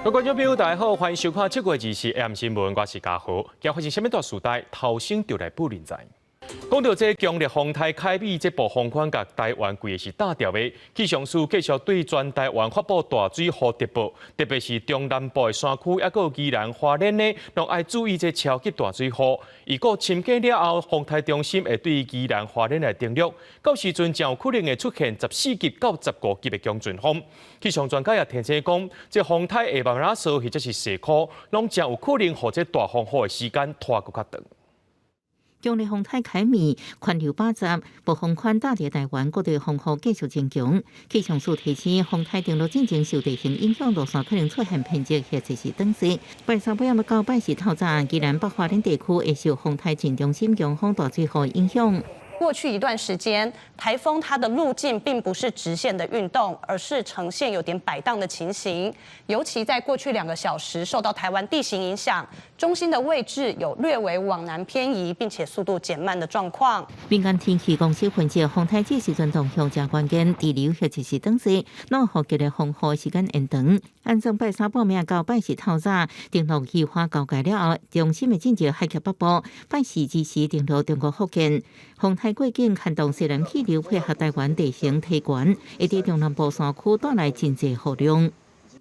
各位觀眾朋友，大家好，歡迎收看7月24 AM 新聞，我是嘉豪。今發生啥物大事代，頭先就來報您知。講到這強烈風颱凱米，這暴風圈共台灣規个是打掉的。氣象署繼續對全台灣發布大水雨特報，特別是中南部的山區，抑閣有宜蘭花蓮呢，攏愛注意這超級大水雨。預告深更了後，風颱中心會對宜蘭花蓮來登陸，到時陣將有可能會出現14級到15級的強陣風。氣象專家也提醒講，這風颱會慢慢縮或者是細箍，攏將有可能予這大風雨的時間拖閣較長。強烈風颱凱米，環流80，暴風圈打佇台灣，各地風雨繼續增強。氣象署提醒，風颱登陸進前受地形影響，路線可能出現偏折或者是斷線。拜三晡暗到拜四透早，宜蘭北花蓮地區會受風颱正中心強風大水雨影響。過去一段時間，颱風它的路徑並不是直線的運動，而是呈現有點擺盪的情形。尤其在過去2個小時，受到台灣地形影響，中心的位置有略微往南偏移，並且速度減慢的狀況。民間天氣公司分析，風颱這時陣動向誠關鍵，滯留或者是斷線，攏予強烈風雨時間延長。按算拜三晡暝到拜四透早，登陸宜花交界了後，中心會進入海峽北部，拜四子時登陸中國福建。風颱過境，牽動西南氣流配合台灣地形提懸，會佇中南部山區帶來真濟雨量。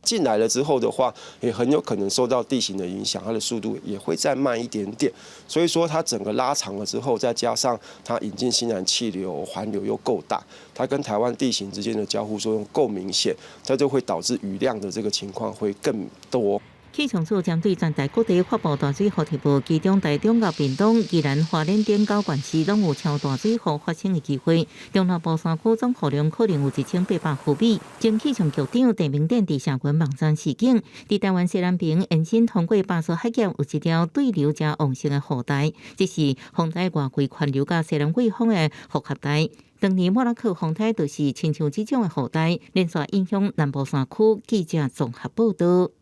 進來了之後的話，也很有可能受到地形的影響，它的速度也會再慢一點點。所以說，它整個拉長了之後，再加上它引進西南氣流，環流又夠大，它跟台灣地形之間的交互作用夠明顯，它就會導致雨量的這個情況會更多。氣象署針對全台各地發布大水雨特報，其中台中佮屏東、宜蘭花蓮等九縣市攏有超大水雨發生的機會。中南部山區總雨量可能有1800毫米。前氣象局長鄭明典佇社群網站示警，佇台灣西南邊延伸通過巴士海峽有一條對流誠旺盛的雨帶，這是風颱外圍環流佮西南季風的複合帶。當年莫拉克風颱就是親像這種的雨帶，連續影響南部山區。記者綜合報道。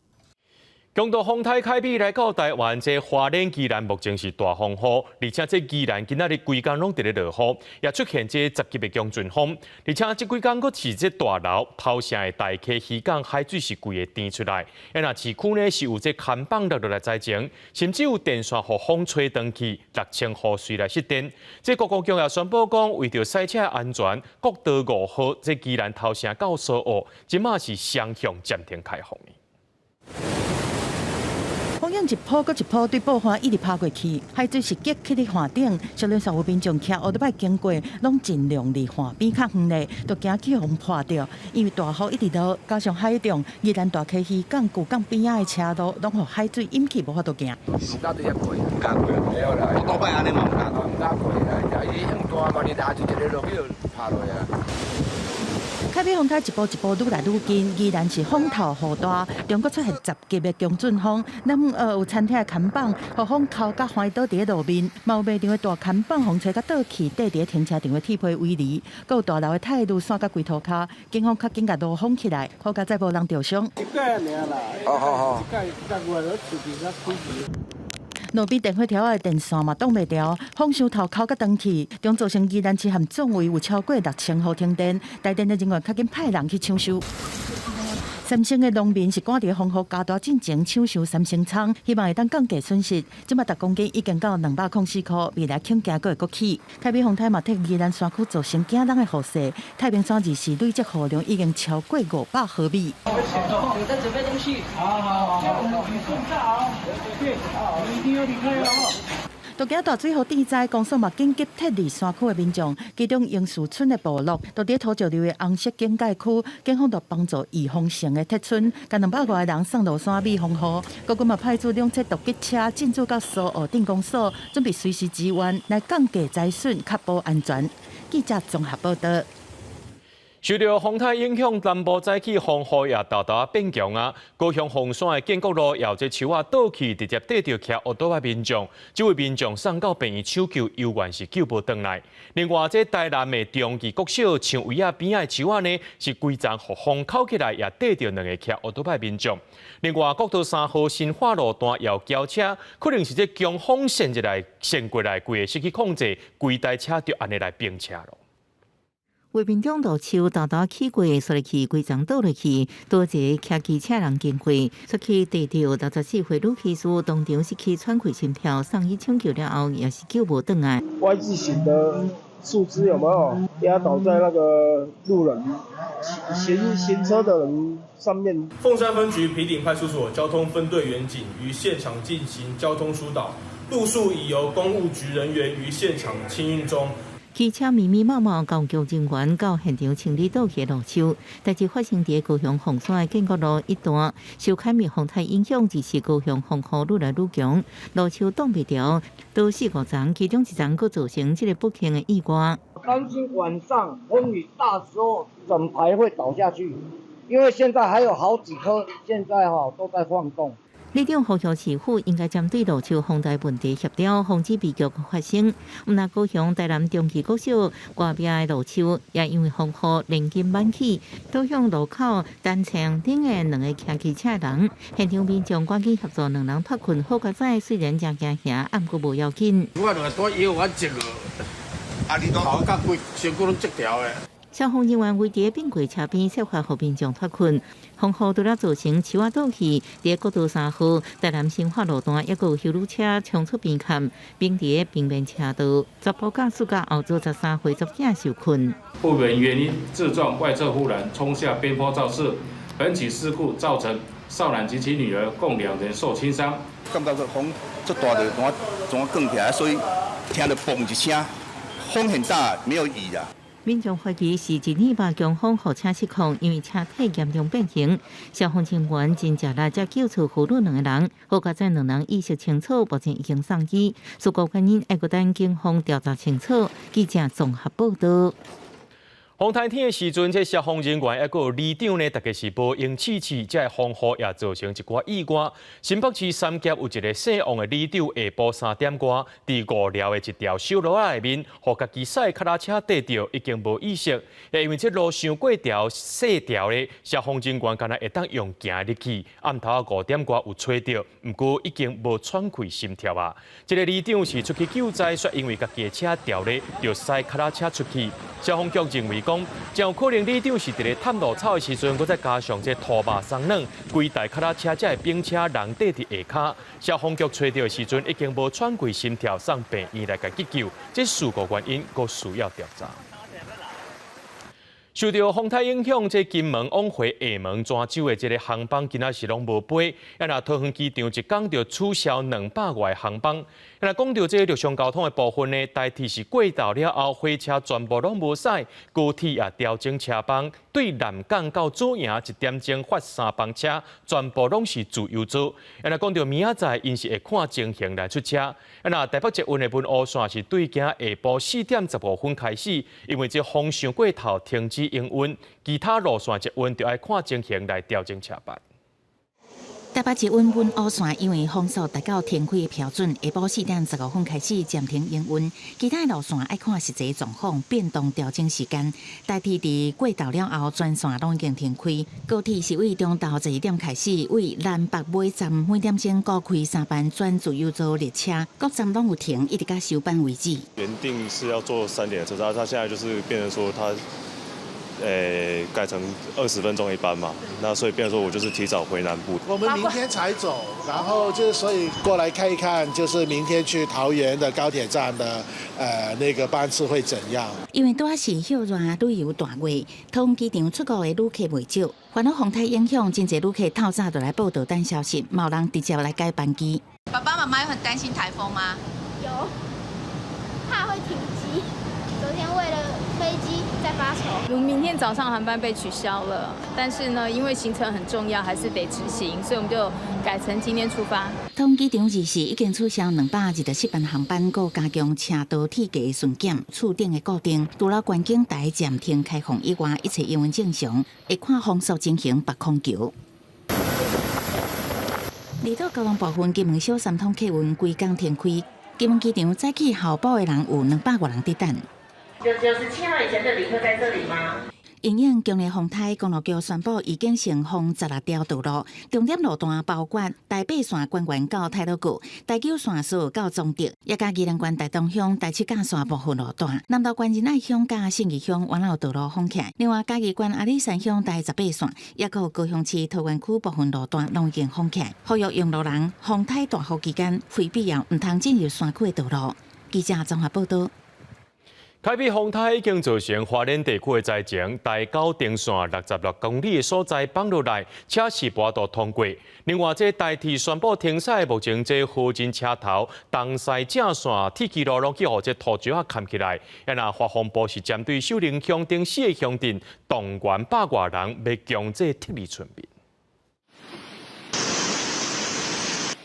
強度風颱凱米來到台灣，這花蓮宜蘭目前是大風雨，而且這宜蘭今仔日規工攏佇咧落雨，也出現這10級的強陣風，而且這幾工閣是這大樓頭城的大溪漁港海水是規个甜出來，啊若市區呢是有這看板落落來災情，甚至有電線予風吹斷去，6000戶隨來失電。這國交局也宣布講，為著賽車安全，國道5號這宜蘭頭城到蘇澳，這馬是雙向暫停開放的。風湧一波閣一波對布岸一直拍過去，海水是激起佇岸頂，小連所有民眾騎歐多擺經過，攏盡量離岸邊較遠咧，都驚去予風破著。因為大雨一直落，加上海漲，宜蘭大溪漁港舊港邊仔的車路攏予海水淹去，無法度行。是到底過，毋敢過，對啦。多擺按呢嘛毋敢，毋敢過啦。伊用大嘛，你拉一个落去就拍落啊。凱米風颱一步一步愈來愈近，依然是風頭雨大，中國出現10級的強陣風。南有餐廳的看板，予風扣甲翻倒佇咧路面，嘛有賣場的大看板，風吹甲倒去，綴佇咧停車場的鐵皮圍籬，閣有大樓的鐵路線佮規塗跤，警方較緊共羅封起來，好佳哉無人著傷。一擺爾啦，哦好好，一擺一個月都厝邊較開。路邊電火柱仔的電線嘛擋袂牢，風傷頭扣甲斷去，終造成宜蘭市和壯圍有超過6000戶停電，台電的人員較緊派人去搶修。三星的農民是趕佇風雨加大進前搶收三星蔥，希望會當降低損失。這馬逐公斤已經到204塊，未來恐驚閣會閣起。凱米風颱嘛，替宜蘭山區造成驚人的雨勢，太平山二時累積雨量已經超過500毫米。你在準備東西。好好好，你送炸對，你一定要離開哦。都驚大水雨天災，公所嘛緊急撤離山區的民眾，其中英樹村的部落，都佇土石流的紅色警戒區，警方就幫助預防性的撤村，共200外人送落山避風雨。國軍嘛派出兩車突擊車進駐到蘇澳鎮公所，準備隨時支援來降低災損，確保安全。記者綜合報道。受著風颱影響，南部早起風雨也沓沓變強啊！高雄鳳山的建國路也有這樹仔倒去，直接綴著騎烏多仔民眾，這位民眾送到病院搶救，猶原是救無轉來。另外，這台南的中義國小樹圍仔邊仔的樹仔呢，是規叢予風扣起來，也綴著兩个騎烏多仔民眾。另外，國道3號新化路段也有轎車，可能是這強風扇入來扇過來，規个失去控制，規台車就按呢來崩車囉。畫面中路樹沓沓起過，摔落去，規叢倒落去，多一个騎機車人經過，出去地著64歲女騎士當場失去喘氣心跳，送醫搶救了後也是救無轉來。 Y 字形的樹枝有沒有壓倒在那個路人行車的人上面？鳳山分局埤頂派出所交通分隊員警於現場進行交通疏導，路樹已由工務局人員於現場清運中。機車密密麻麻，交警人員到現場清理倒去的路樹。代誌發生佇高雄鳳山的建國路一段，受凱美風颱影響，致使高雄風雨愈來愈強，路樹擋袂牢，倒四五層，其中一層閣造成這个不幸的意外。擔心晚上風雨大時候，整排會倒下去，因為現在還有好幾棵，現在哈都在晃動。里長呼籲市府應該針對路樹風台問題協調，防止悲劇發生。毋但高雄、台南中壢國小外壁的路樹，也因為風雨連根挽起，倒向路口單車頂的兩个騎機車人。現場民眾趕緊協助兩人脫困，好佳哉，雖然誠驚嚇，毋過無要緊。我就拄腰我折落，啊你頭甲規身軀攏折掉的。消防人員圍佇變軌車邊設法予民眾脫困，風雨除了造成樹仔倒去，佇國道3號台南新化路段，抑閣有休旅車衝出邊崁，並佇平面車道，查埔駕駛佮後座13歲查某囝受困。不明原因自撞外側護欄衝下邊坡肇事，本起事故造成少男及其女兒共兩人受輕傷。感覺個風足大就怎怎捲起來，所以聽著嘣一聲，風很大，沒有雨啊。民眾懷疑是一年把強風予車失控，因為車體嚴重變形。消防人員真食力，才救出父女兩個人。好佳哉兩人意識清楚，目前已經送醫。事故原因還閣等警方調查清楚。記者綜合報道。風颱天的時陣，這消防人員抑閣有里長呢，大家是無閒試試，這个風雨也造成一寡意外。新北市三峽有一个姓王的里長，下晡3點外，佇五寮的一條小路仔內面，予家己駛跤踏車硩著，已經無意識。因為這路傷過條細條的，消防人員敢若會當用行入去。暗頭仔5點外有揣著，毋過已經無喘氣心跳啊。這个里長是出去救災，卻因為家己的車掉咧，就駛跤踏車出去。消防局認為講，真有可能里長是佇咧探路草的時陣，閣再加上這塗肉鬆軟，規台跤踏車才會反車人硩佇下跤。消防局揣著的時陣已經無喘氣心跳，送病院來共急救。這事故原因閣需要調查。受著風颱影響，這金門往回廈門、泉州的這个航班，今仔是攏無飛。啊，若桃園機場一工就取消200外航班。啊，若講著這个陸上交通的部分呢，台鐵是過晝了後，火車全部攏無駛，高鐵也調整車班，對南港到左營一點鐘發三班車，全部攏是自由座。啊，若講著明仔載，𪜶是會看情形來出車。啊，若台北捷運的文湖線是對今下晡4點15分開始，因為這風傷過頭停止營運，其他路線捷運就愛看情形來調整車班。台北捷運文湖線因為風速達到停開的標準，下晡4點15分開始暫停營運。其他路線愛看實際狀況變動調整時間。台鐵佇過晝了後，全線攏已經停開。高鐵是對中晝12點開始，對南北尾站每點鐘各開三班轉自由座列車，各站攏有停，一直到收班為止。原定是要坐3點的車，他現在就是變成說他。誒，改成20分鐘一班嘛，那所以變成說我就是提早回南部。我們明天才走，然後就所以過來看一看，就是明天去桃園的高鐵站的，那個班次會怎樣？因為拄仔是歇熱旅遊大月，桃園機場出國的旅客袂少，煩惱風颱影響，真濟旅客透早就來報到等消息，嘛有人直接來改班機。爸爸媽媽有很擔心颱風嗎？有，怕會停機。昨天為了飛機在發愁。我明天早上航班被取消了，但是呢，因為行程很重要，還是得執行，所以我們就改成今天出發。桃園機場日時已經取消227班航班，閣加強車道鐵架巡檢、厝頂的固定。除了觀景台暫停開放以外，一切營運正常。會看風速情形拔空橋。離島交通部分，金門小三通客運規工停開，金門機場早起候補的人有200外人佇等。97號以前的旅客在這裡嗎？因應強烈風颱，公路局宣布已經先封16條道路，重點路段包括台八線關原到太魯閣、台九線蘇澳到彰德，也佮宜蘭縣大東鄉台七甲線部分路段，南投縣仁愛鄉佮信義鄉原有道路封起來。另外，嘉義縣阿里山鄉台18線，也閣有高雄市桃園區部分路段攏已經封起來。呼籲用路人風颱大雨期間，非必要毋通進入山區的道路。記者綜合報道。凱米風颱已經造成花蓮地區的災情，台九丁線66公里的所在放落來，車是無法度通過。另外，這台鐵宣布停駛，目前這河仁車頭東西正線鐵枝路攏去予這土石仔崁起來。啊，若發風部是針對秀林鄉等四個鄉鎮動員百外人，欲強制撤離村民。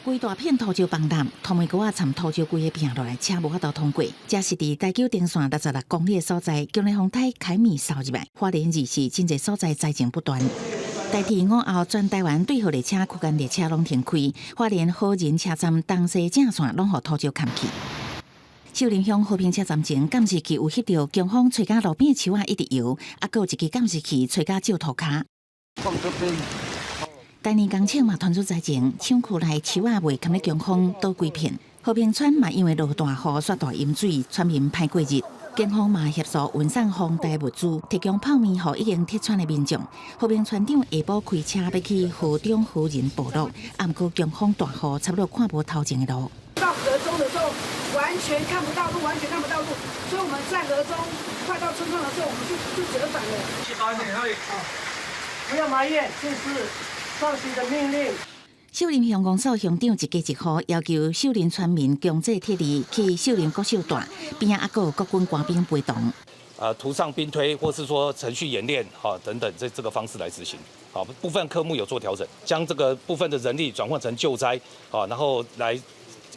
規大片土石崩塌，土木溝仔摻土石規个拚落來，車無法度通過。這是佇台九丁線66公里的所在，強烈風颱凱米掃入來，花蓮二市真濟所在災情不斷。台鐵午後全台灣對號列車區間列車攏停開，花蓮好人車站東西正線攏予土石崁去。秀林鄉和平車站前監視器有翕著強風吹甲路邊樹仔一直搖，啊，閣有一支監視器吹甲石塗跤。台泥工廠嘛傳出災情，廠區內樹仔袂堪咧強風倒規片。和平村嘛因為落大雨，煞大淹水，村民歹過日。警方嘛協助運送防台物資，提供泡麵予已經撤村的民眾。和平村長下晡開車欲去河中河仁部落，啊，毋過強風大雨，差不多看無頭前的路。到河中的時候，完全看不到路，完全看不到路，所以我們在河中快到村莊的時候，我們就折返了。不要埋怨，這是上級的命令。秀林鄉公所鄉長一家一戶要求秀林村民強制撤離去秀林國小蹛，邊仔猶閣有國軍官兵陪同。圖上兵推，或是說程序演練，哈等等，這個方式來執行。好，部分科目有做調整，將這個部分的人力轉換成救災，好，然後來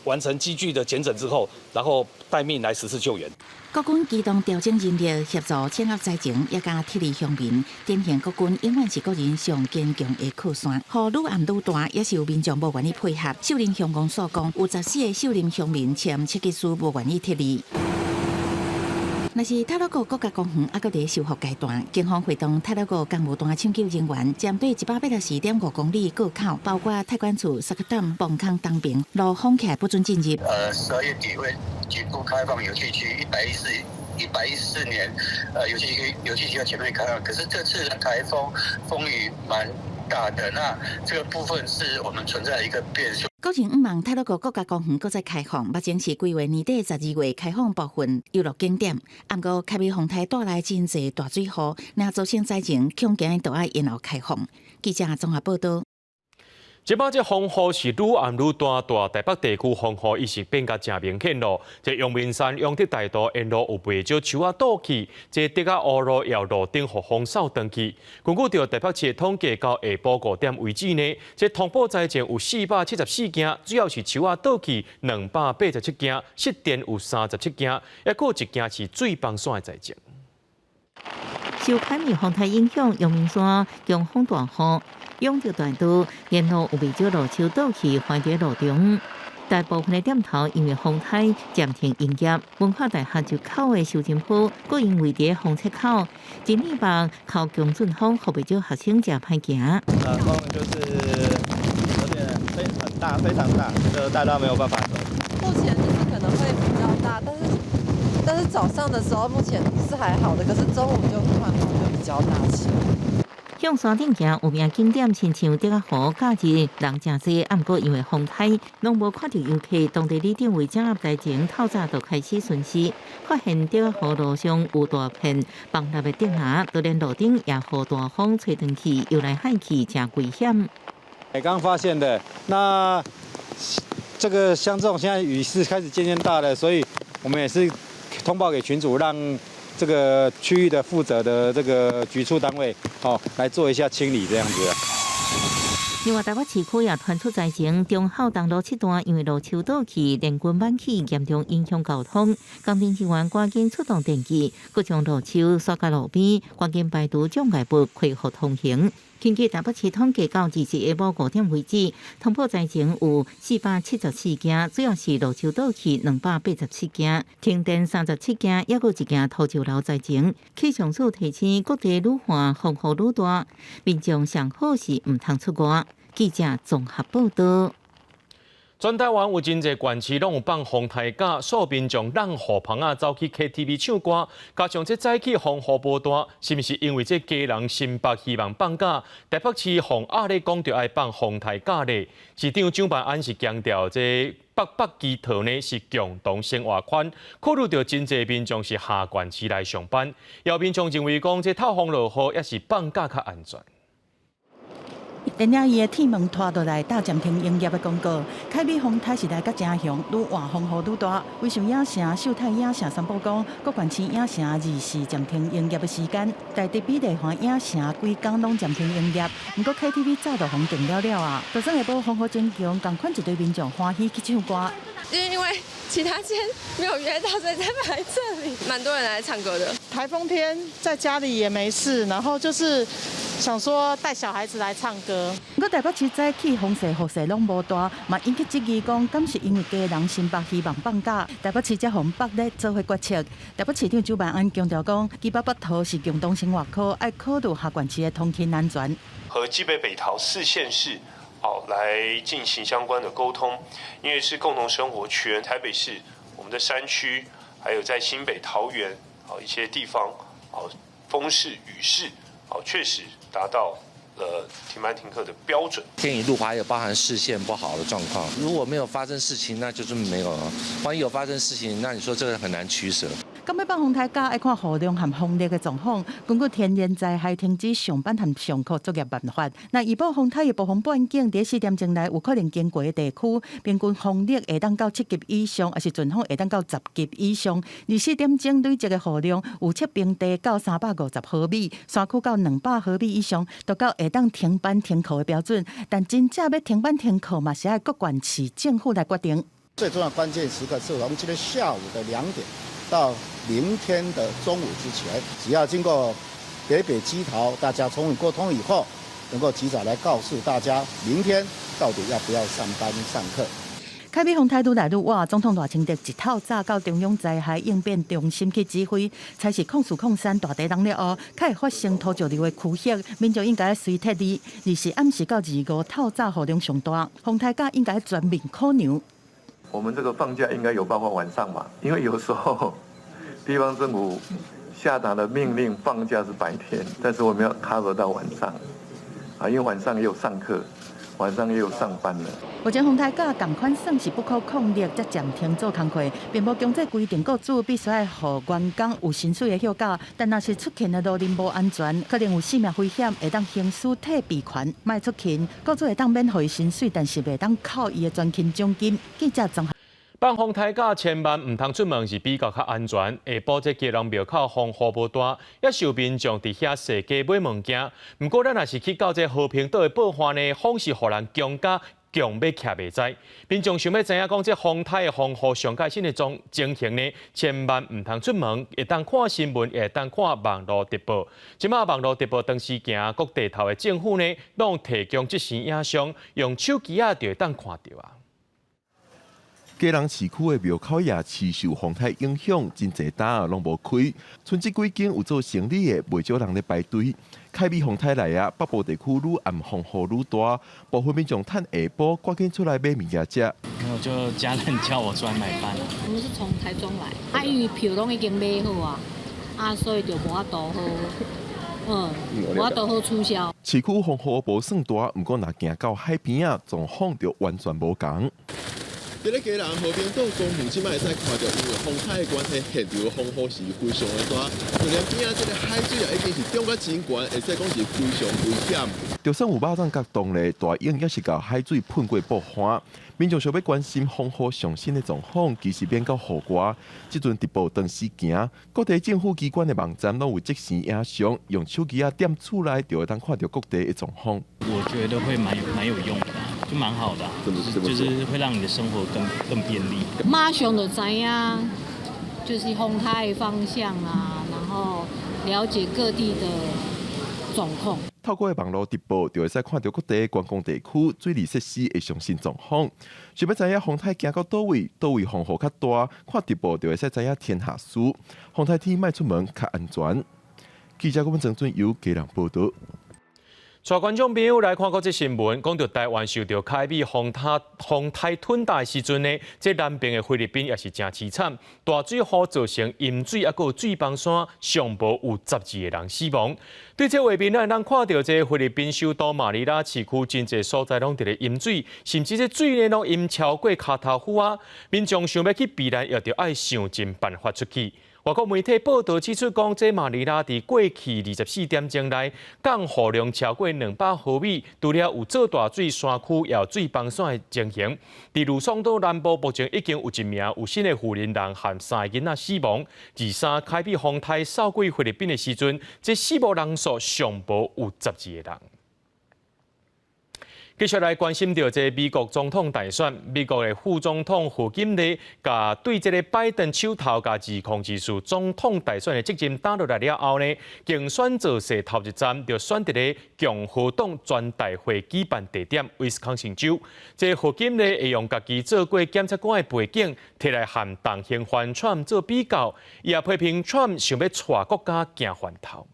完成機具的檢整之後，然後待命來實施救援。國軍機動調整人力協助鎮壓災情，也佮撤離鄉民。典型國軍永遠是國人上堅強的靠山。雨愈暗愈大，也是有民眾無願意配合。秀林鄉公所講，有14個秀林鄉民簽切結書，無願意撤離。若是太魯閣國家公園猶閣佇修復階段，警方會同太魯閣工務單搶救人員，針對184.5公里過口，包括太管處、沙克點、崩坑東邊路封起來，不准進入。12月底會局部開放遊憩區，114年，遊憩區要全面開放。可是這次的颱風風雨蠻大的，那這個部分是我們存在一個變數。國人向望太魯閣國家公園閣再開放，目前是規劃年底12月開放部分遊樂景點。毋過凱米風颱帶來真濟大水雨，若造成災情，恐驚都愛延後開放。記者綜合報道。這擺這風雨是愈暗愈大，大台北地區風雨已是變甲誠明顯咯。這陽明山永德大道沿路有袂少樹仔倒去，這竹仔湖路也有路頂予風掃斷去。根據著台北市統計，到下晡5點為止呢，這通報災情有474件，主要是樹仔倒去287件，失電有37件，猶閣有一件是水崩線的災情。受凱米風颱影響，陽明山強風大雨。永德大道沿路有袂少路樹倒去，橫佇路中。大部分的店頭因為風颱暫停營業。文化大學入口的修真鋪，閣因為佇風切口，真禮北靠強陣風，予袂少學生誠歹行。風就是有點非很大，非常大，就大到沒有辦法走。目前就是可能會比較大，但是早上的時候目前是還好的，可是中午就突然風就比較大起來。向山頂行有名景點，親像竹仔湖，假日人誠濟，毋過因為風颱，攏無看著遊客。當地里長為掌握災情，透早就開始巡視，發現竹仔湖路上有大片崩落的竹林，就連路頂也予大風吹斷去，搖來晃去，誠危險。剛發現的，那這個像這種現在雨勢開始漸漸大了，所以我們也是通報給群組，讓這個區域的負責的這個局處單位，哦，來做一下清理，這樣子。另外，台北市區也傳出災情，忠孝東路七段因為路樹倒去，連根挽起，嚴重影響交通。工程人員趕緊出動電機，閣將路樹刷到路邊，趕緊排除障礙物，恢復通行。根據台北市統計，到20日下晡5點為止，通報災情有474件，主要是蘆洲倒去287件，停電37件，抑閣有一件土石流災情。氣象署提醒各地愈旱風雨愈大，民眾上好是毋通出外。記者綜合報道。全台灣有真濟縣市攏有放風颱假，數民眾挵雨棚仔走去 KTV 唱歌，加上這早起風雨無大，是毋是因為這基隆新北希望放假？台北市予壓咧講著愛放風颱假咧。市長蔣萬安是強調，這北北基桃呢是共同生活圈，考慮著真濟民眾是下縣市來上班，有民眾認為講這透風落雨抑是放假較安全。電影院的鐵門拖落來，搭暫停營業的公告。凱美風颱是來甲誠強，愈晚風雨愈大。威秀影城、秀泰影城宣布講，各縣市影城二四暫停營業的時間。台中美麗華影城規工攏暫停營業。毋過 KTV 早就予訂了了啊！就算下晡風雨真強，仝款一堆民眾歡喜去唱歌。因為其他間沒有約到，所以才來這裡。蠻多人來唱歌的。颱風天在家裡也沒事，然後就是想說帶小孩子來唱歌。毋過台北市早起風勢、雨勢攏無大，嘛引起質疑講，敢是因為基隆新北希望放假，台北市才予北咧做伙決策。台北市長蔣萬安強調講，基北北桃是共同生活區，愛考慮下縣市的通勤安全。和基北北桃四縣市，好來進行相關的溝通，因為是共同生活圈，台北市、我們的山區，還有在新北、桃園，好一些地方，好風勢、雨勢，好確實達到了停班停課的標準。天雨路滑有包含視線不好的狀況，如果沒有發生事情，那就是沒有了；萬一有發生事情，那你說這個很難取捨。敢欲放風颱假，愛看雨量和風力的狀況。根據天然災害停止上班和上課作業辦法，若預報風颱的暴風半徑佇4點鐘內有可能經過的地區，平均風力會當到7級以上，抑是陣風會當到10級以上。24點鐘累積的雨量有測平地到350毫米，山區到200毫米以上，都到會當停班停課的標準。但真正欲停班停課嘛，是愛各縣市政府來決定。最重要關鍵時刻是從今天下午的2點到明天的中午之前，只要經過北北基桃大家充分溝通以後，能夠及早來告訴大家，明天到底要不要上班上課。凱美風颱愈來愈倚，總統賴清德一透早到中央災害應變中心去指揮，猜是0403大地動了後，較會發生土石流的區域，民眾應該隨撤離。24暗時到25透早雨量上大，風颱假應該全面考量。我們這個放假應該有包括晚上嘛？因為有時候地方政府下達的命令放假是白天，但是我們要 cover 到晚上，啊，因為晚上也有上課，晚上也有上班的。目前風颱假仝款算是不可抗力，才暫停做工課，並無強制規定雇主必須愛予員工有薪水的休假。但若是出勤的路程無安全，可能有性命危險，會當行使退避權，莫出勤，雇主會當免予伊薪水，但是袂當扣伊的全勤獎金。記者綜合。放風颱假千萬毋通出門是比較較安全。下晡這基隆廟口風雨無大，也受民眾佇遐踅街買物件。毋過咱若是去到這和平島的報岸呢，風是予人強甲強欲徛袂知。民眾想欲知影講這風颱的風雨上蓋新的種情形呢，千萬毋通出門，會當看新聞，會當看網路直播。這馬網路直播當時行，各地頭的政府呢，攏提供即時影像，用手機仔就會當看著啊。基隆市區的廟口夜市受風颱影響，真濟檔仔攏無開。賰這幾間有做生理的，袂少人咧排隊。凱美風颱來啊，北部地區愈暗風雨愈大，部分民眾趁下晡趕緊出來買物件食。沒有，就家人叫我出來買飯。我們是從台中來，啊，因為票攏已經買好啊，啊，所以就無法度好，無法度好取消。市區風雨無算大，毋過若行到海邊仔，狀況就完全無仝。佇咧基隆和平島公園，這擺會使看著，因為風颱的關係，現場風雨是非常的大，就連邊仔這个海水啊，已經是漲甲真懸，會使講是非常危險。就算有肉粽共擋咧，大湧也是共海水噴過報岸。民眾想欲關心風雨上新的狀況，其實免到戶外。這陣直播當時行，各地政府機關的網站攏有即時影像，用手機仔踮厝內就會當看著各地的狀況。我覺得會蠻有用的，就蠻好的，就是會讓你的生活更便利。馬上就知影，就是風颱的方向啊，然後了解各地的狀況。透過網路直播，就會使看著各地觀光地區水利設施的上新狀況。想欲知影風颱行到佗位，佗位風雨較大，看直播就會使知影天下事。風颱天莫出門較安全。記者郭文曾俊由基隆報導。帶觀眾朋友來看國際新聞，講著台灣受著凱美風颱風颱吞打的時陣呢，這南邊的菲律賓也是誠悽慘，大水雨造成淹水，猶閣有水崩山，上無有12個人死亡。對這畫面，咱會當看著這菲律賓首都馬尼拉市區真濟所在攏佇咧淹水，甚至這水呢攏淹超過跤頭趺仔，民眾想欲去避難，也著愛想盡辦法出去。外國媒體報導指出，講這馬尼拉佇過去24點鐘內降雨量超過200毫米，除了有做大水山區，也有水崩山的情形。佇呂宋島南部，目前已經有一名有身的婦人人和三个囡仔死亡。二三凱美風颱掃過菲律賓的時陣，這死亡人數上無有12個人。繼續來關心著這美國總統大選，美國的副總統賀錦麗，共對這个拜登手頭共2024總統大選的責任擔落來了後呢，競選造勢頭一站就選佇咧共和黨全代會舉辦地點威斯康星州。這賀錦麗會用家己做過檢察官的背景，提來和同行犯川做比較，也批評川想欲帶國家行翻頭。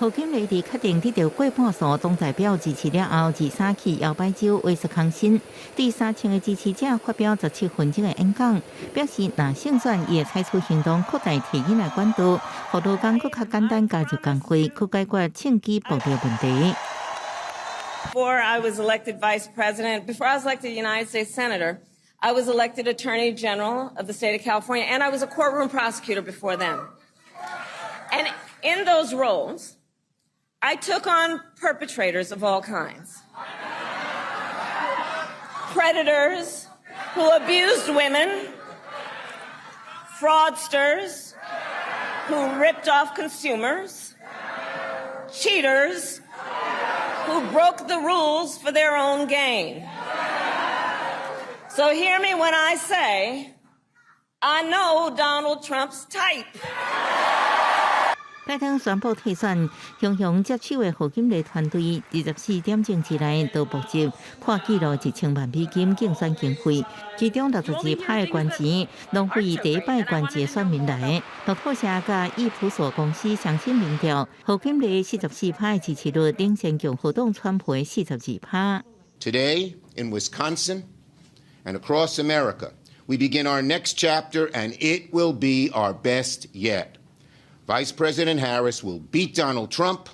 賀錦麗佇確定得著過半數黨代表支持了後，23去搖擺州威斯康星，對3000個支持者發表17分鐘的演講，表示若勝選，伊會採取行動擴大提議的管道，予勞工閣較簡單加入工會，去解決銃擊暴力問題。 Before I was elected vice president, before I was elected United States Senator, I was elected Attorney General of the state of California, and I was a courtroom prosecutor before then. And in those roles, I took on perpetrators of all kinds. Predators who abused women, fraudsters who ripped off consumers, cheaters who broke the rules for their own gain. So hear me when I say, I know Donald Trump's type. 拜登宣布退選，雄雄接手的賀錦麗團隊，24點鐘之內就募集破紀錄1000萬美金競選經費，其中62趴的捐錢攏對第一擺捐錢選民來。路透社佮益普索公司上新民調，賀錦麗44趴的支持率，領先共和黨川普的42趴。 Today in Wisconsin and across America, we begin our next chapter, and it will be our best yet. Vice President Harris will beat Donald Trump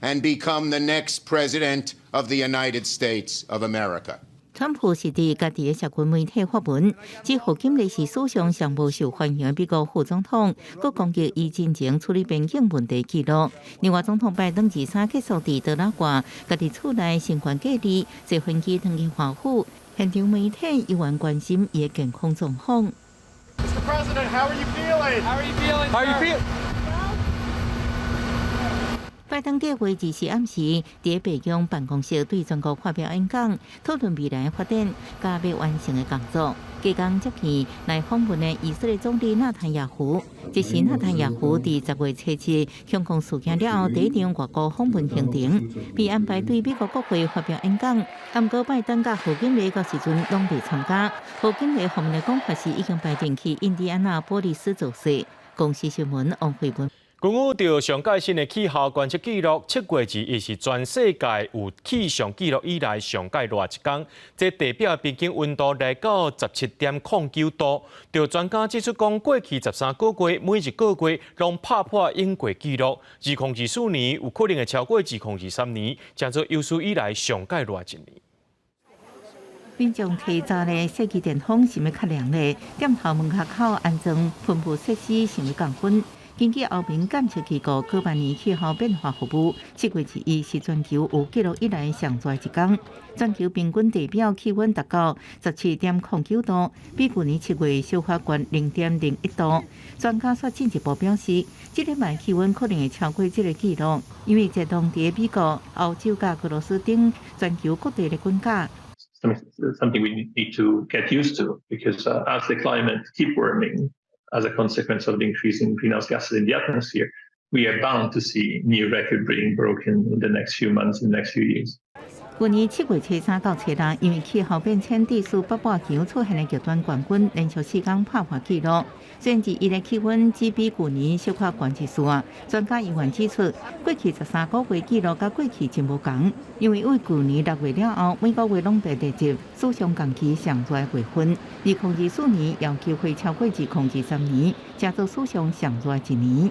and become the next president of the United States of America. 川普是佇家己的社群媒體發文，指賀錦麗是史上上無受歡迎的美國副總統，閣攻擊伊進前處理邊境問題紀錄。另外，總統拜登23繼續佇德拉瓦家己厝內新冠隔離，坐飛機轉去華府，現場媒體猶原關心伊的健康狀況。 Mr. President, how are you feeling? How are you feeling? How are you feeling? 拜登計劃24暗時，佇白宮辦公室對全國發表演講，討論未來發展佮欲完成的工作。隔工接去來訪問的以色列總理納坦雅胡，這是納坦雅胡佇10月7日香港事件了後第一場外國訪問行程，被安排對美國國會發表演講。毋過拜登佮賀錦麗到時陣攏未參加。賀錦麗方面的講法是已經排定去印第安納波利斯造勢。公視新聞王慧文。根據著上蓋新的氣候觀測記錄，7月21是全世界有氣象記錄以來上蓋熱一工，這地表平均溫度來到17.09度。著專家指出講，過去13個月每一個月攏拍破永過紀錄，2024年有可能會超過2023年，成做有史以來上蓋熱一年。民眾提早咧設計電風想欲較涼咧，店頭門跤口安裝噴霧設施想欲降溫。根據歐盟監測機構哥白尼氣候變化服務，7月21是全球有記錄以來上熱一工，全球平均地表氣溫達到17.09度，比舊年7月小可懸0.01度。專家煞進一步表示，這禮拜氣溫可能會超過這个紀錄，因為這當佇美國、歐洲佮俄羅斯等全球各地咧滾價。 Something we need to get used to because as the climate keep warming, as a consequence of the increase in greenhouse gases in the atmosphere, We are bound to see new record being broken in the next few months, in the next few years. 去年7月初三到初六，因為氣候變遷，致使北半球出現的極端高溫，連續4工拍破紀錄。雖然二一的氣溫只比舊年小可懸一絲，專家猶原指出，過去13個月紀錄佮過去真無仝，因為對舊年6月了後，每個月攏佇列入史上同期上熱的月份。2024年有機會超過2023年，成做史上上熱一年。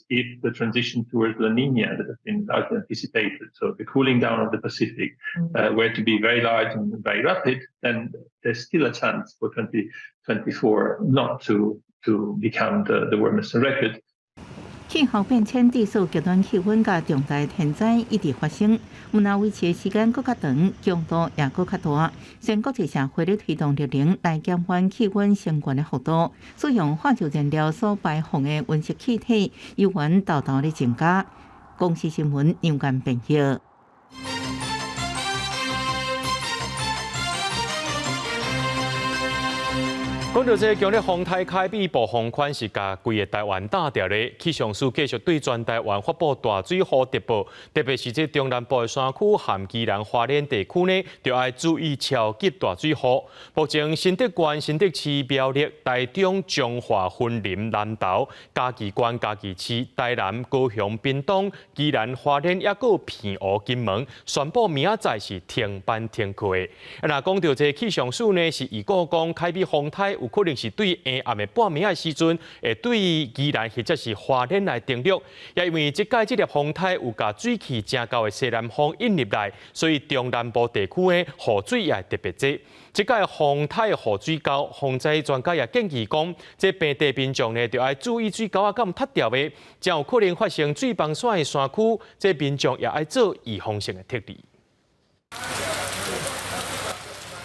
If the transition towards La Nina that has been largely anticipated, so the cooling down of the Pacific, were to be very large and very rapid, then there's still a chance for 2024 not to become the warmest on record. 氣候變遷致使極端氣溫佮重大天災一直發生，毋但維持的時間閣較長，強度也閣較大。雖然國際社會咧推動綠能來減緩氣溫升懸的幅度，使用化石燃料所排放的溫室氣體猶原沓沓咧增加。公視新聞楊堅編譯。講到這個強烈風颱凱比暴風圈是共規个台灣打著咧，氣象署繼續對全台灣發布大水雨特報，特別是這中南部的山區和宜蘭花蓮地區呢，就愛注意超級大水雨。目前新竹縣、新竹市、苗栗、台中、彰化、雲林、南投、嘉義縣、嘉義市、台南、高雄、屏東、宜蘭花蓮，抑閣有澎湖、金門，宣布明仔載是停班停課的。啊，若講到這氣象署呢，是預告講凱比風颱有可能是對下暗的半暝的時陣，會對宜蘭或者是花蓮來登陸。也因為這擺這粒風颱有共水汽誠厚的西南風引入來，所以中南部地區的雨水也會特別濟。這擺風颱雨水溝，防災專家也建議講，這平地民眾呢，就愛注意水溝仔敢塌掉的，誠有可能發生水崩山的山區，這民眾也愛做預防性的撤離。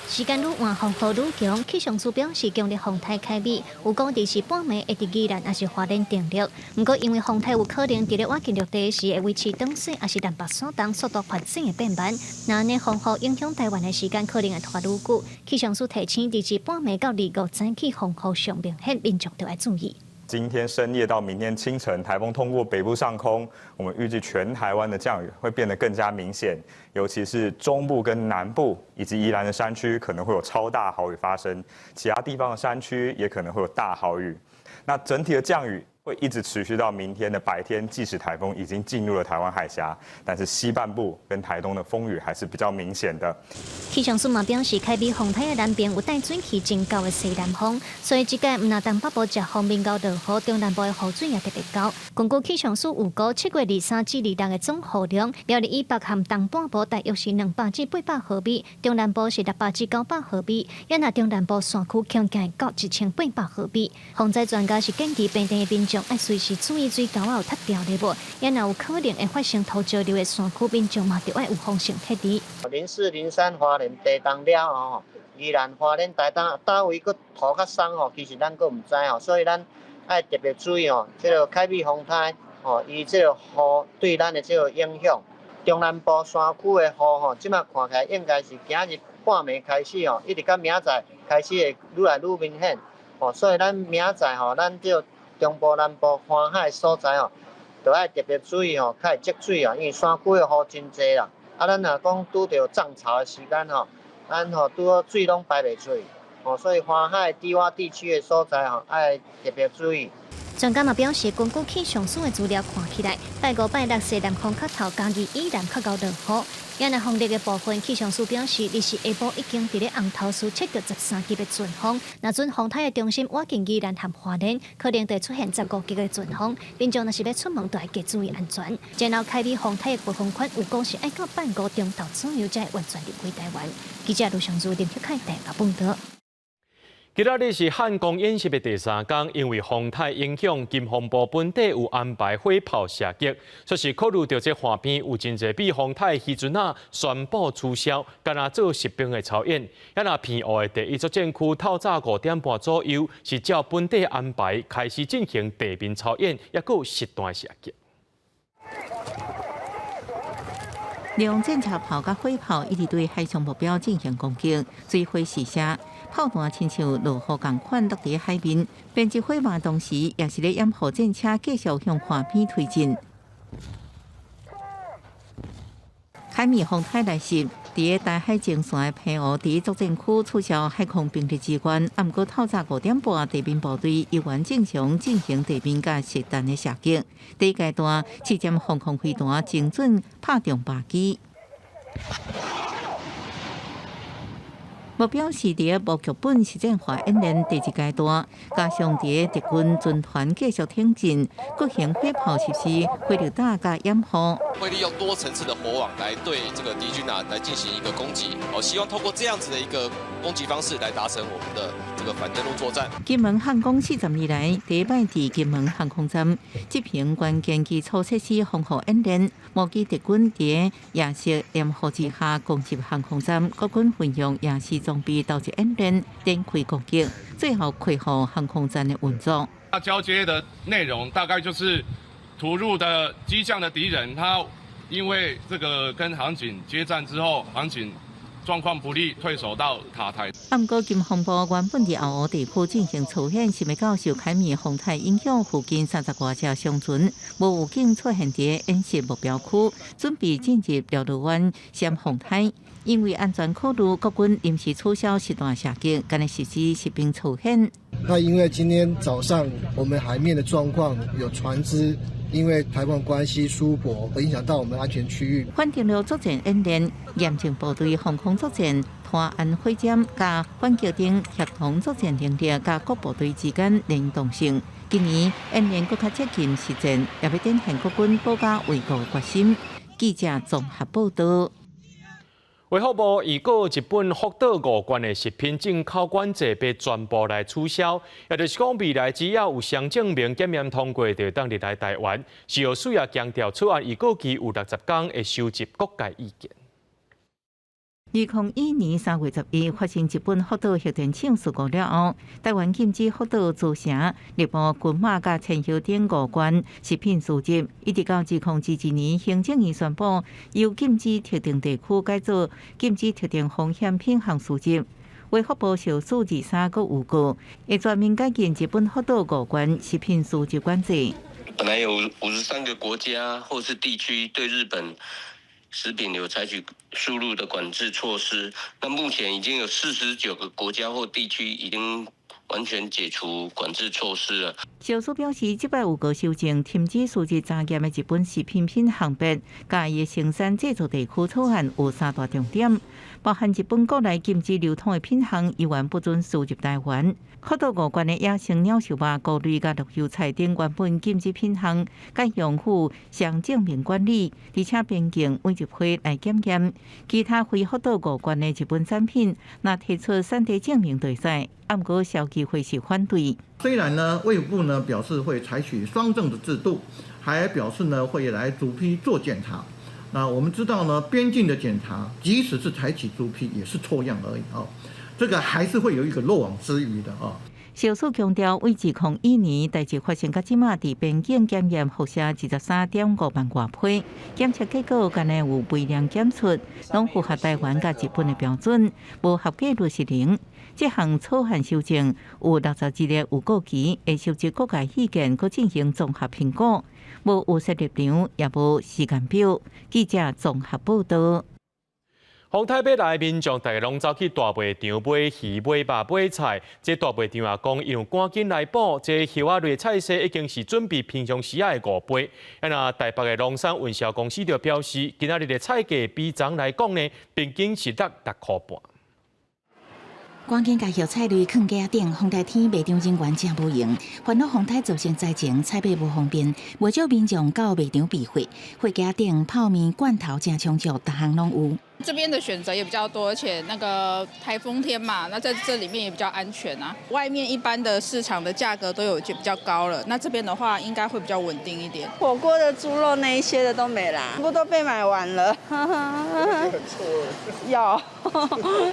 時間愈晚，風雨愈強。氣象署表示，強烈風颱凱比有講佇是半暝會佇宜蘭抑是花蓮登陸。毋過，因為風颱有可能佇咧倚近陸地時會維持轉細，抑是南北山東速度發展會變慢。若按呢風雨影響台灣的時間可能會拖愈久。氣象署提醒，佇是半暝到25早起風雨上明顯，民眾著愛注意。今天深夜到明天清晨，台風通過北部上空，我們預計全台灣的降雨會變得更加明顯，尤其是中部跟南部以及宜蘭的山區可能會有超大豪雨發生，其他地方的山區也可能會有大豪雨。那整體的降雨會一直持續到明天的白天，即使台風已經進入了台灣海峽，但是西半部跟台東的風雨還是比較明顯的。氣象署嘛表示，凱比風颱的南邊有帶水汽真厚的西南風，所以這擺毋但東北部颱風面到落雨，中南部的雨水也特別高。根據氣象署預估，7月23至26的總雨量，苗栗以北和東半部大約是200至800毫米，中南部是600至900毫米，也若中南部山區恐驚會到1800毫米。防災專家是建議平地的民眾愛隨時注意水溝仔有塌掉的無，也若有可能會發生土石流的山區，民眾嘛著愛有防性撤離。04、03花蓮地動了後，宜蘭花蓮台東佗位閣土較鬆吼，其實咱閣毋知吼，所以咱愛特別注意吼，這個凱比風颱吼，伊這個雨對咱的這個影響。中南部山區的雨吼，這馬看起來應該是今日半暝開始吼，一直到明仔載開始會愈來愈明顯吼，所以咱明仔載吼，咱這中部、南部沿海所在吼，著愛特別注意吼，較會積水啊，因為山區的雨真濟啦。啊，咱若講拄著漲潮的時間吼，咱吼拄好水攏排袂出去，吼，所以沿海低窪地區的所在吼，愛特別注意。專家嘛表示，根據氣象署的資料看起來，拜五、拜六西南風較透，嘉義以南較𠢕落雨。也若風力的部分，氣象署表示，二是下晡已經佇咧紅頭嶼測著13級的陣風，若準風颱的中心倚近宜蘭和花蓮，可能會出現15級的陣風。民眾若是欲出門，著愛加注意安全。然後，凱比風颱的暴風圈有講是愛到拜五中晝左右才會完全離開台灣。記者盧尚如林克凱台北報導。今仔日是漢光演習的第三工，因為風颱影響，金防部本地有安排火炮射擊，說是考慮著這岸邊有真濟避風塘漁船仔宣布取消，干焦做實兵的操演。啊若澎湖的第一作戰區透早5點半左右，是照本地安排開始進行地面操演，抑閣有實彈射擊。利用戰車炮佮火炮一直對海上目標進行攻擊，水火試射，炮彈親像落雨仝款落佇海面，編織火馬同時也是咧掩護戰車繼續向岸邊推進。海米風颱來襲，佇個台海前線的澎湖，佇作戰區取消海空兵力支援，啊，毋過透早5點半，地面部隊依然正常進行地面佮實彈的射擊。第一階段，七針防空飛彈精準拍中靶機。目標是佇個無劇本實戰化演練第二階段，加上佇個敵軍軍團繼續挺進，各型火炮實施火力打佮掩護。會利用多層次的火網來對這個敵軍啊來進行一個攻擊，哦，希望透過這樣子的一個攻擊方式來達成我們的這個反登陸作戰。金門漢光42年來第一擺佇金門航空站執行關鍵基礎設施防護演練，模擬敵軍佇個夜色掩護之下攻擊航空站，國軍運用夜視裝備導致演練展開攻擊，最後恢復航空站的運作。那交接的內容大概就是突入的機降的敵人，他因為這個跟航警接戰之後，航警狀況不利，退守到塔台。啊，毋過金防部原本佇後湖地區進行操演，是欲到受海米風颱影響附近30外隻商船無預警出現佇演習目標區，準備進入遼羅灣閃風颱。因為安全考慮，國軍臨時取消實彈射擊，干焦實施實兵操演。那因為今天早上我們海面的狀況有船隻因為颱風關係輸泊，影響到我們安全區域。反登陸作戰演練，驗證部隊防空作戰、拖岸火箭佮反艦艇協同作戰能力，佮各部隊之間聯動性。今年演練閣較接近實戰，也欲展現國軍保家衛國的決心。記者綜合報道。衛福部預告日本福島五縣的食品進口管制欲全部來取消，也就是講未來只要有雙證明檢驗通過，就會當入來台灣。食藥署也強調，草案預告期有60天，會收集各界意見。2001年3月11發生日本福島核電廠事故了後，台灣禁止福島、茨城、日本群馬佮千葉等五縣食品輸入，一直到2022年，行政院宣布由禁止特定地區改做禁止特定風險品項輸入。衛福部小數23閣預告，會全面解禁日本福島五縣食品輸入管制。本來有53個國家或是地區對日本食品有採取輸入的管制措施，那目前已經有49個國家或地區已經完全解除管制措施了。小蘇表示，這擺有個修正，停止輸入查驗的日本食品品項別，佮伊的生產製造地區草案有三大重點，包含日本國內禁止流通的品項，依然不准輸入台灣。福島五縣的野生鳥獸肉、菇類佮綠油菜等原本禁止品項，改用附雙證明管理，而且邊境每一批來檢驗。其他非福島五縣的日本產品，若提出產地證明就會使，毋過消基會是反對。雖然呢，衛福部呢表示會採取雙證的制度，還表示呢會來逐批做檢查。那我們知道呢，邊境的檢查，即使是採取逐批，也是抽樣而已哦。這個還是會有一個漏網之魚的啊。小蘇強調，為2001年代誌發生到這馬，佇邊境檢驗輻射23.5萬外批，檢測結果干焦有微量檢出，攏符合台灣佮日本的標準，無合格率是零。這項草案修正有60日的預告期，會收集各界意見，閣進行綜合評估，無預設立場，也無時間表。記者綜合報道。風颱欲來，民眾逐家攏走去大賣場買魚、買肉、買菜。這大賣場也講，𪜶趕緊來補，這葉仔類菜色已經是準備平常時仔的5倍。啊，若台北的農山運銷公司就表示，今仔日的菜價比昨來講呢，平均是落6箍半。趕緊共葉菜類囥架仔頂，風台天賣場人員誠無閒，煩惱風颱造成災情，採買無方便，袂少民眾到賣場備貨。貨架頂泡麵罐頭誠充足，逐項攏有。這邊的選擇也比較多，而且那個颱風天嘛，那在這裡面也比較安全啊。外面一般的市場的價格都有就比較高了，那這邊的話應該會比較穩定一點。火鍋的豬肉那一些的都沒啦，全部都被買完了。有，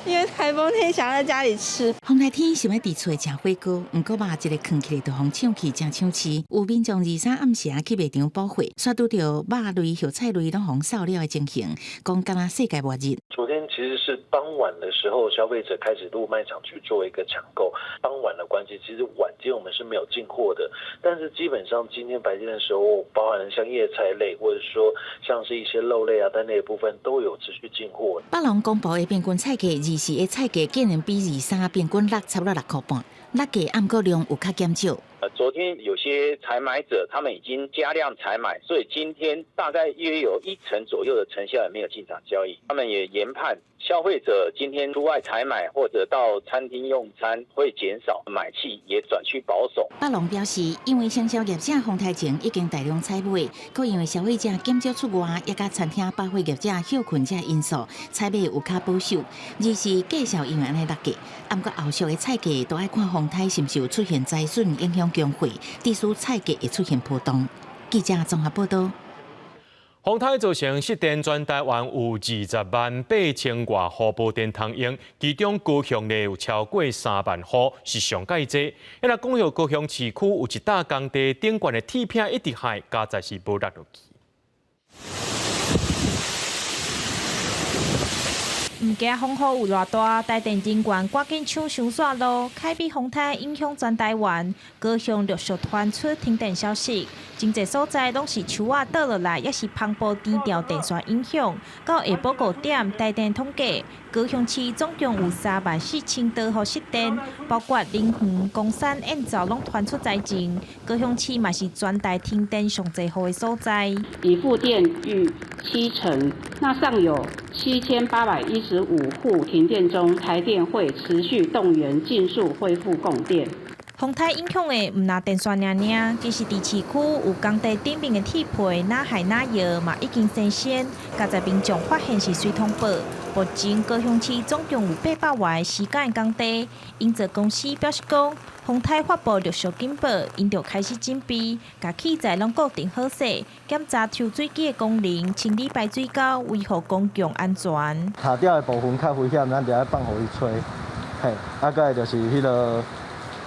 因為颱風天想在家裡吃。風颱天想欲佇厝食火鍋，毋過肉一个囥起來就予搶去，誠搶市。有民眾23暗時去賣場補貨，煞拄著肉類、葉菜類攏予掃了的情形，講敢若世界末日。昨天其實是傍晚的時候，消費者開始入賣場去做一個搶購。傍晚的關係，其實晚間我們是沒有進貨的。但是基本上今天白天的時候，包含像葉菜類，或者說像是一些肉類啊、蛋類的部分，都有持續進貨。北農公布的平均菜價，24的菜價竟然比23平均落差不多6塊半，落價毋過量有較減少。昨天有些採買者，他們已經加量採買，所以今天大概約有一成左右的成交也沒有進場交易。他們也研判，消費者今天出外採買或者到餐廳用餐會減少，買氣也轉趨保守。北農表示，因為承銷業者風颱前已經大量採買，閣因為消費者減少出外，也佮餐廳百貨業者歇睏這因素，採買有較保守。24繼續因為按呢落價，毋過後續的菜價都愛看風颱是毋是有出現災損影響供貨，致使菜價會出現波動。記者綜合報道。風颱造成失電，全台灣有20萬8千外戶無電通用，其中高雄呢有超過3萬戶，是上蓋濟。若講到高雄市區有一搭工地頂懸的鐵片一直害，加在是無落落去。毋驚風雨有偌大，台電人員趕緊搶修線路，凱美風颱影響全台灣，高雄陸續傳出停電消息，真濟所在攏是樹仔倒落來，抑是帆布斷掉電線影響。到下晡5點，台電統計，高雄市總共有3萬4千多戶失電，包括林園、岡山、燕巢攏傳出災情。高雄市嘛是全台停電上濟戶的所在。已復電逾7成，那尚有7815戶停電中，台電會持續動員，盡速恢復供電。風颱影響的毋但電線爾爾，其實佇市區有工地頂面的鐵皮，哪害哪搖嘛已經生鉎，加在民眾發現是隨通報。目前高雄市總共有800外個施工的工地，營造公司表示講，風颱發布陸續警報，𪜶就開始準備，共器材攏固定好勢，檢查抽水機的功能，清理排水溝，維護公共安全。塔吊的部分較危險，咱就愛放予伊吹，嘿，啊，閣來就是彼个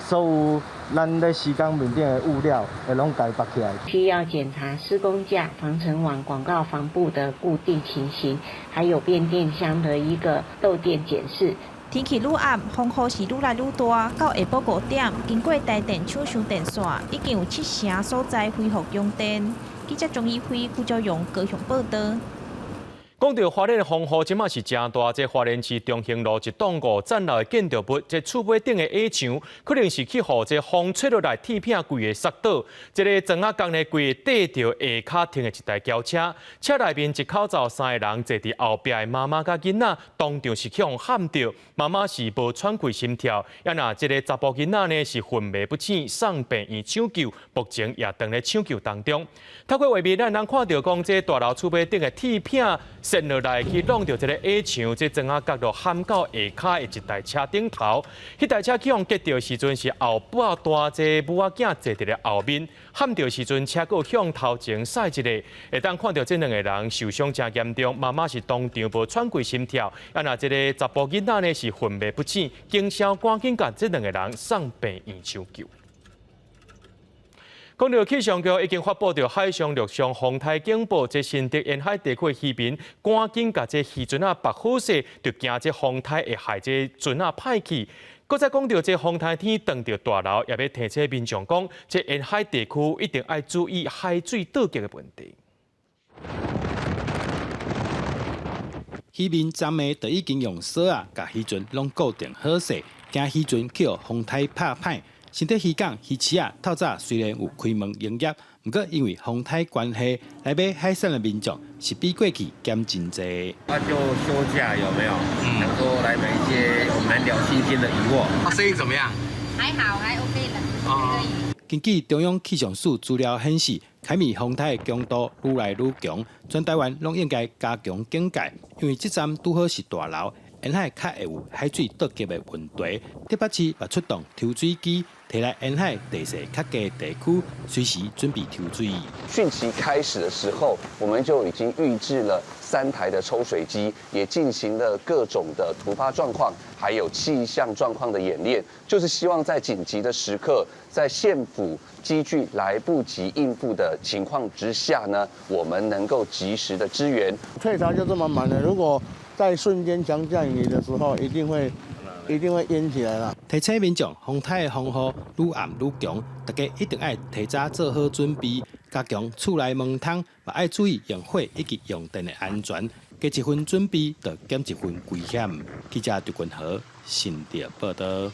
所有咱咧施工面頂的物料，會攏共縛起來。需要檢查施工架、防塵網、廣告帆布的固定情形，還有變電箱的一個漏電檢視。天氣愈暗，風雨是愈來愈大。到下晡5點，經過台電搶修電線，已經有7成所在恢復供電。記者鍾怡輝、顧昭榮高雄報道。講到花蓮風雨，這馬是誠大。這花蓮市中興路一棟五層樓的建築物，這厝尾頂的矮牆，可能是去予這風吹落來，鐵片規个摔倒。這个磚仔工呢，規个綴著下跤停的一台轎車，車內面一口罩三个人坐佇後壁的媽媽佮囡仔，當場是去予撼著，媽媽是無喘氣心跳，啊若這个查埔囡仔呢是昏迷不醒，送病院搶救，目前也當咧搶救當中。透過畫面，咱通看著講，這大樓厝尾頂的鐵片搧落來去挵著這个矮牆，這磚仔角就撼到下跤的一台車頂頭。彼台車去予擊著時陣是後半段這母仔囝坐佇咧後面，撼著時陣車閣向頭前駛一个，會當看著這兩个人受傷誠嚴重，媽媽是當場無喘氣心跳，啊若這个查埔囡仔呢是昏迷不醒，警消趕緊共這兩个人送病院搶救。講到氣象局已經發布著海上、陸上風颱警報，這新竹沿海地區漁民趕緊共這漁船仔縛好勢，就驚這風颱會害這船仔歹去。閣再講著這風颱天撞著大樓，也欲提醒民眾講，這沿海地區一定愛注意海水倒激的問題。漁民昨暝就已經用索仔共漁船攏固定好勢，驚漁船去予風颱拍歹。新竹漁港魚市仔，透早雖然有開門營業，毋過因為風颱關係，來買海產的民眾是比過去減真濟。那就休假有沒有？想說來買一些我們南寮新鮮的魚貨。啊，生意怎麼樣？還好，還 OK 的，還可以。根據中央氣象署資料顯示，凱米風颱的強度愈來愈強，全台灣攏應該加強警戒，因為這站拄好是大流，沿海較會有海水倒急的問題。台北市嘛出動抽水機，提來沿海地勢較低的地區，隨時準備抽水。汛期開始的時候，我們就已經預置了3台的抽水機，也進行了各種的突發狀況，還有氣象狀況的演練，就是希望在緊急的時刻，在縣府機具來不及應付的情況之下呢，我們能夠及時的支援。退潮就這麼滿了，如果在瞬間強降雨的時候，一定會淹起來啦。提醒民眾，風颱的風雨愈暗愈強，大家一定愛提早做好準備，加強厝內門窗，嘛愛注意用火以及用電的安全。加一分準備，就減一分危險。記者張君和新竹報道。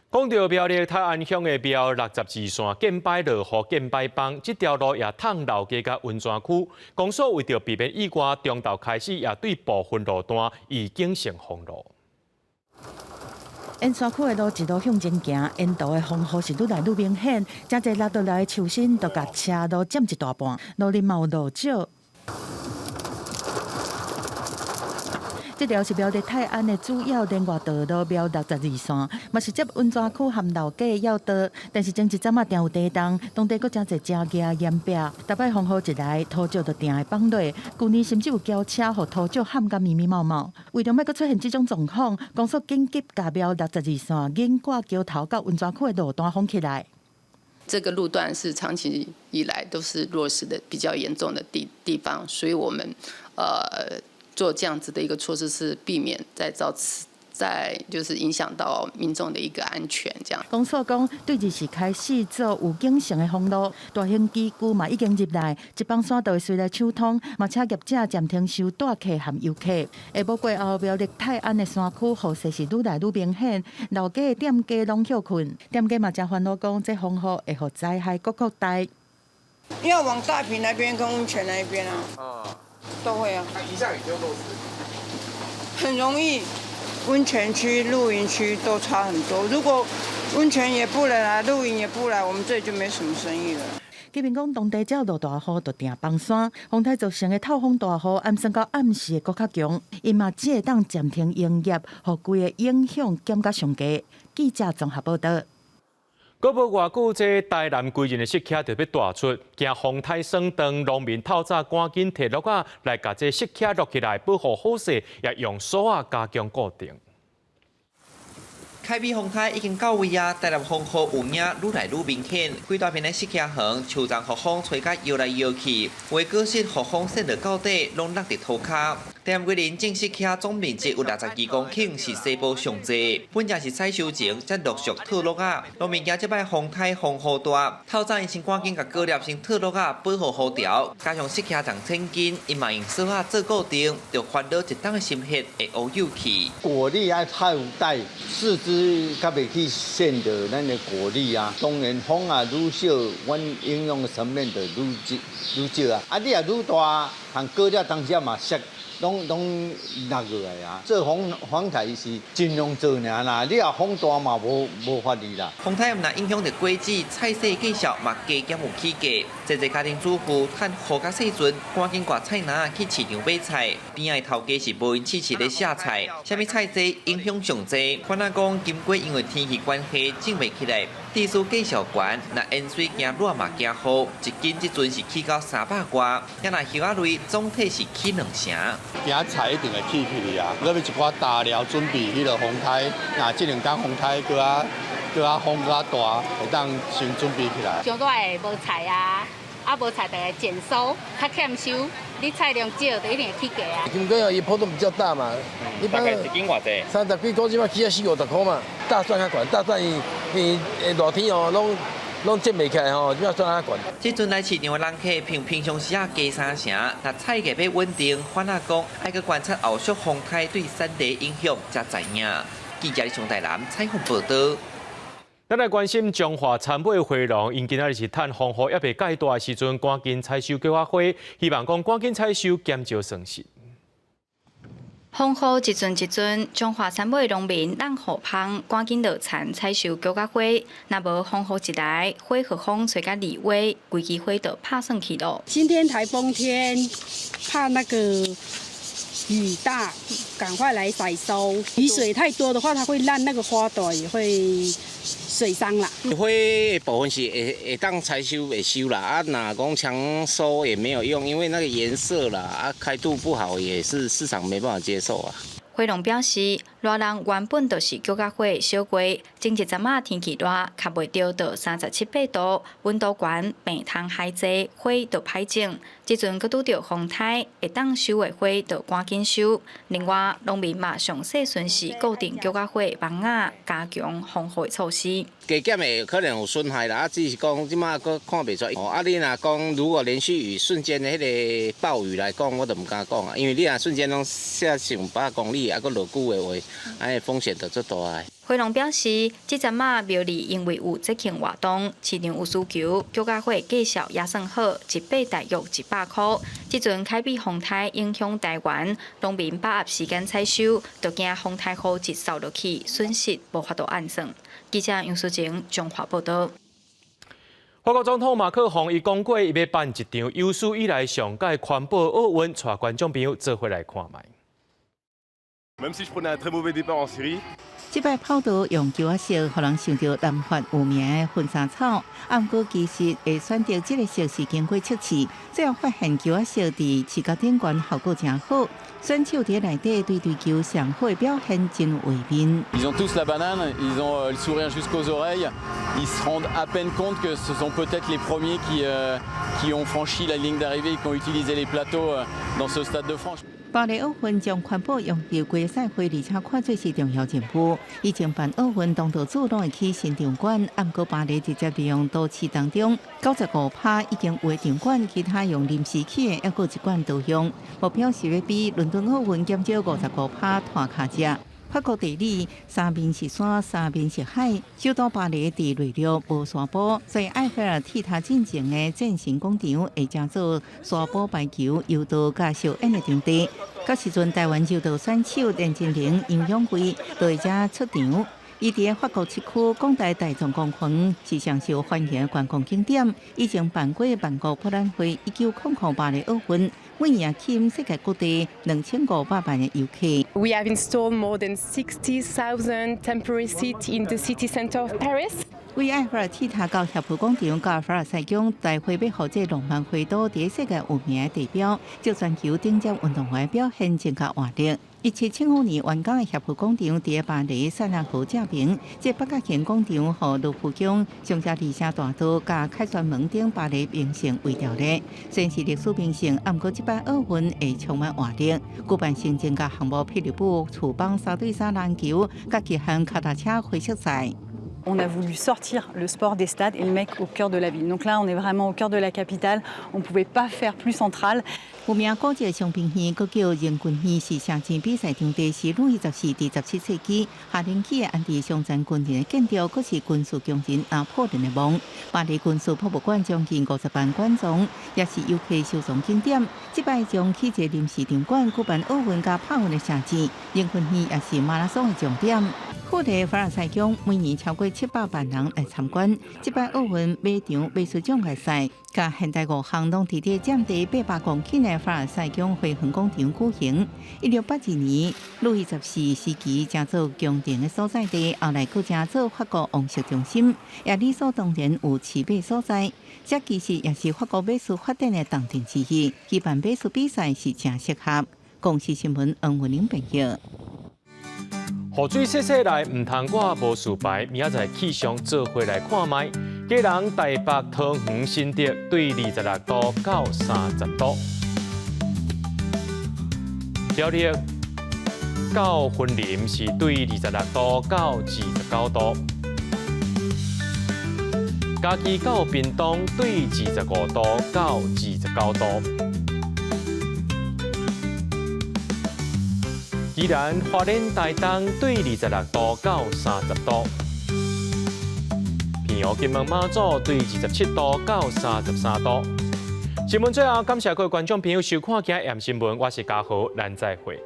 講到苗栗泰安鄉的苗62線，見擺落雨，見擺崩，這條路也淌老街佮溫泉區。公所為著避免意外，中晝開始也對部分路段預警性封路。沿山區的路一路向前行，沿途的風雨是愈來愈明顯，誠濟落落來的樹身都共車路佔一大半，路裡嘛有落石。這條是苗栗泰安的主要連外道路苗62線，嘛是接溫泉區和老街的要道。但是前一陣仔定有地動，當地閣誠濟遮額岩壁，逐擺風雨一來，土石就定會崩落。舊年甚至有轎車予土石陷甲密密茂茂。為著莫閣出現這種狀況，公所緊急共苗62線銀掛橋頭到溫泉區的路段封起來。這個路段是長期以來都是落石的比較嚴重的地方，所以我們做這樣子的一個措施，是避免再造次，再就是影響到民眾的一個安全。這樣。公所講，對二時開始做預警性的封路，大型機具嘛已經入來，一般線道會隨來暢通，嘛請業者暫停收大客和遊客。下晡過後，苗栗泰安的山區雨勢是愈來愈明顯，老街的店家攏歇睏，店家嘛誠煩惱講，這風雨會予災害閣擴大。要往大坪那邊跟溫泉那邊啊。都會啊，一下雨就落石，很容易。溫泉區、露營區都差很多。如果溫泉也不來，露營也不來，我們這裡就沒什麼生意了。居民講，當地只要落大雨，就定崩山。風颱造成的透風大雨，暗算到暗時會閣較強，𪜶嘛只會當暫停營業，予規个影響減到上低。記者綜合報道。閣無偌久，這台南歸仁的釋迦就欲大出，驚風颱損斷，農民透早趕緊提碌仔來共這釋迦挼起來，保護好勢，也用索仔加強固定。凱米風颱已經到位啊！台南風雨有影愈來愈明顯，規大片的釋迦園樹叢予風吹甲搖來搖去，有的果實予風扇落到底，攏落佇塗跤。台南歸仁種釋迦總面積有62公頃，是西部上濟。本正是採收前，才陸續套碌仔。農民驚這擺風颱風雨大，透早𪜶先趕緊共果粒先套碌仔，保護雨條。加上釋迦叢千斤，𪜶嘛用索仔做固定，就煩惱一冬的心血會烏有去。果粒愛太有帶，四肢較袂去陷著咱的果粒啊。當然風啊愈小，阮影響的層面就愈少愈少啊。啊，你若愈大，和果粒當時嘛摔。攏攏落落來啊！做風風颱是盡量做爾啦，你若風大嘛無法哩啦。風颱毋但影響著果子，菜市價數嘛加減有起價。濟濟家庭主婦趁雨較細陣，趕緊掛菜籃去市場買菜。邊仔的頭家是無閒試試咧卸菜，啥物菜濟影響上濟。反仔講，金瓜因為天氣關係種袂起來，地勢繼續懸，若淹水驚熱嘛驚雨，一斤這陣是起到300外，也若葉仔類總體是起2成。驚菜一定會起去啊！閣欲一寡大料準備，彼个風颱，若這兩工風颱閣較閣較風閣較大，會當先準備起來。上熱會無菜啊，啊無菜就會減收，較欠收。你菜量少，就一定會起價啊。金瓜啊，伊波動比較大嘛，一般一斤偌濟？30幾塊，這擺起啊四五十塊嘛。大蒜較懸，大蒜伊伊熱天哦，攏攏種袂起來吼，這擺蒜較懸。這陣來市場的人客平平常時啊加3成，若菜價欲穩定，反仔講愛閣觀察後續風颱對產地影響，才知影。記者李台南採訪報道。咱來關心彰化杉尾花農，𪜶今仔日是趁風雨猶未蓋大的時陣，趕緊採收菊仔花，希望講趕緊採收，減少損失。風雨一陣一陣，彰化杉尾農民挵雨蜂，趕緊落田採收菊仔花。若無風雨一來，花予風吹甲離尾，規枝花就拍散去囉。今天颱風天，怕那個雨大，趕快來採收。雨水太多的話，它會爛，那個花朵也會水傷啦。花的部分是會會當採收會收啦，啊，若講強收也沒有用，因為那個顏色啦，啊，開度不好，也是市場沒辦法接受啊。花農表示，熱人原本就是菊仔花的小月，前一陣仔天氣熱，較袂著到三十七八度，溫度懸，病蟲害濟，花就歹種。這陣閣拄著風颱，會當收的花就趕緊收。另外，農民嘛詳細巡視固定菊仔花的網仔，加強防護措施。加減會可能有損害啦，啊，只是講這馬閣看袂出來。啊，你若講如果連續雨瞬間的彼個暴雨來講，我就毋敢講啊，因為你若瞬間攏射上百公里，啊，閣落久的話，按呢風險就足大的。花農表示，這陣仔苗栗因為有節慶活動，市場有需求，菊仔花價數也算好，一把大約100箍。這陣凱比風颱影響台灣，農民把握時間採收，就驚風颱雨一掃落去，損失無法度按算。記者楊淑晴彰化報道。法國總統馬克宏伊講過，伊欲辦一場有史以來上蓋環保奧運，帶觀眾朋友做伙來看覓。 Même si je prenais un très mauvais départ en Syrie。這擺跑道用球仔色，予人想著南法有名的婚紗草。啊，毋過其實會選擇這个色是經過測試，最後發現球仔色佇視覺頂懸效果誠好。選手佇內底對隊球上好的表現真有畫面。 Ils ont tous la banane, ils ont le sourire jusqu'aux oreilles. Ils se rendent à peine compte que ce sont peut-être les premiers qui ont franchi la ligne d'arrivée et qui ont utilisé les plateaux dans ce stade de France. 巴黎奧運將環保融入規个賽會，而且看做是重要任務。以前辦奧運，東道主攏會起新場館，啊，毋過巴黎直接利用都市當中95%已經有的場館，其他用臨時起的，猶閣一貫都用。目標是欲比倫敦奧運減少55%碳跤跡。法國地理三面是山，三面是海，首都巴黎佇內陸無山坡，所以埃菲爾鐵塔進前的戰神廣場會成做沙坡排球、柔道佮燒煙的場地。到時陣，台灣柔道選手連珍羚、楊勇緯都會遮出場。伊佇法國七區廣大大眾公園是上受歡迎的觀光景點。以前辦過萬國博覽會、1900巴黎奧運，每年吸引世界各地2500萬的遊客。 We have installed more than 60,000 temporary seats in the city center of Paris. 為埃菲爾鐵塔到協和廣場佮凡爾賽宮，大會欲予這浪漫花都佇世界有名的地標，就全球頂尖運動員表現增加活力。1775年完工的協和廣場，佇巴黎塞納河正邊，這八角形廣場予盧浮宮、香榭麗舍大道佮凱旋門等巴黎名勝圍著咧。雖然是歷史名勝，啊，毋過這擺奧運會充滿活力。舉辦聖戰佮項目，霹靂舞、廚房3對3籃球，佮極限跤踏車灰色賽。 On a voulu sortir le sport des stades et le mettre au cœur de la ville. Donc là, on est vraiment au cœur de la capitale. On ne pouvait pas faire plus central. 有名古蹟香檳園，閣叫榮軍園，是射箭比賽場地，是路易十四佇17世紀下令起的安置傷殘軍人的建築，閣是軍事強人拿破崙的夢。巴黎軍事博物館將近50萬觀眾，也是遊客收藏景點。這擺將起一个臨時場館，舉辦奧運佮帕運的射箭，榮軍園也是馬拉松的終點。富麗凡爾賽宮每年超過700萬人來參觀。這擺奧運馬場馬術障礙賽，佮現代五項攏佇咧佔地800公頃的凡爾賽宮花園廣場舉行。1682年，路易十四時期成做宮廷的所在地，後來閣成做法國王室中心，也理所當然有騎馬所在。這其實也是法國馬術發展的重鎮之一，舉辦馬術比賽是誠適合。公視新聞黃文玲編譯。雨水洗洗來，毋通我無事排，明仔載氣象做伙來看覓。基隆、台北、桃園、新竹對26度到30度。苗栗到雲林是對26度到29度。嘉義到屏東對25度到29度。宜蘭花蓮台東對26度到30度，澎湖金門馬祖對27度到33度。新聞最後，感謝各位觀眾朋友收看今日新聞，我是嘉豪，咱再會。